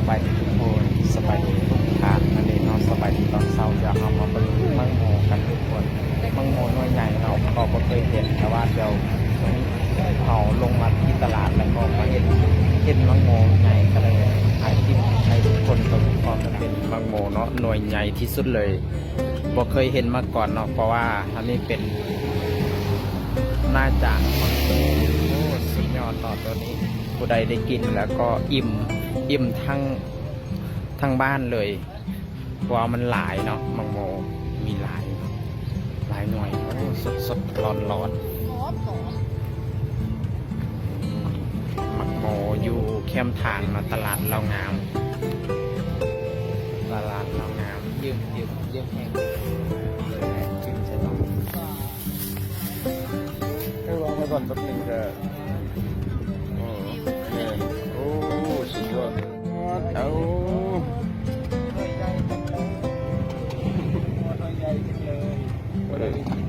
ສະບາຍດີທຸກຄົນ ສະບາຍດີທຸກທ່ານນັ້ນເອງເນາະ. ສະບາຍດີຕອນເຊົ້າ. ດຽວເຮົາມາເບິ່ງໝາກໂມກັນທຸກຄົນ. ໝາກໂມໜ່ວຍໃຫຍ່ເນາະ ກໍບໍ່ເຄີຍເຫັນ, ແຕ່ວ່າດຽວເຮົາລົງມາທີ່ຕະຫຼາດ ແລ້ວກໍມາເຫັນ ເຫັນໝາກໂມໃຫຍ່ ກໍເລີຍຖ່າຍຄລິບໃຫ້ທຸກຄົນເບິ່ງ. ກໍຈະເປັນໝາກໂມເນາະ ໜ່ວຍໃຫຍ່ທີ່ສຸດເລີຍ. ບໍ່ເຄີຍເຫັນມາກ່ອນເນາະ ເພາະວ່າອັນນີ້ເປັນ ໜ້າຈະ ໂອ້ ສຸດຍອດເນາະໂຕນີ້. ຜູ້ໃດໄດ້ກິນແລ້ວກໍອີ່ມ ອີ່ມທັງ ທັງບ້ານເລີຍ ເພາະວ່າມັນຫຼາຍເນາະ. ໝາກໂມມີຫຼາຍ ຫຼາຍໜ່ວຍ. ໂອ້ ສົດໆ ຮ້ອນໆ. ໝາກໂມຢູ່ແຄມທາງເນາະ ຕະຫຼາດລາວງາມ ຕະຫຼາດລາວງາມ. ຢືມ ຢືມ ຢືມແຮງ ຂຶ້ນໃສ່ເນາະ. ເອີ ວາງໄວ້ກ່ອນແປັບໜຶ່ງເດີ. ໂອ້ ແມ່ນ. ໂອ້ ສຸດຍອດ. ເອົາ ໜ່ວຍໃຫຍ່ຈັງເລີຍ ໜ່ວຍໃຫຍ່ຈັງເລີຍ. ບໍ່ໄດ້ໄດ້ກິນ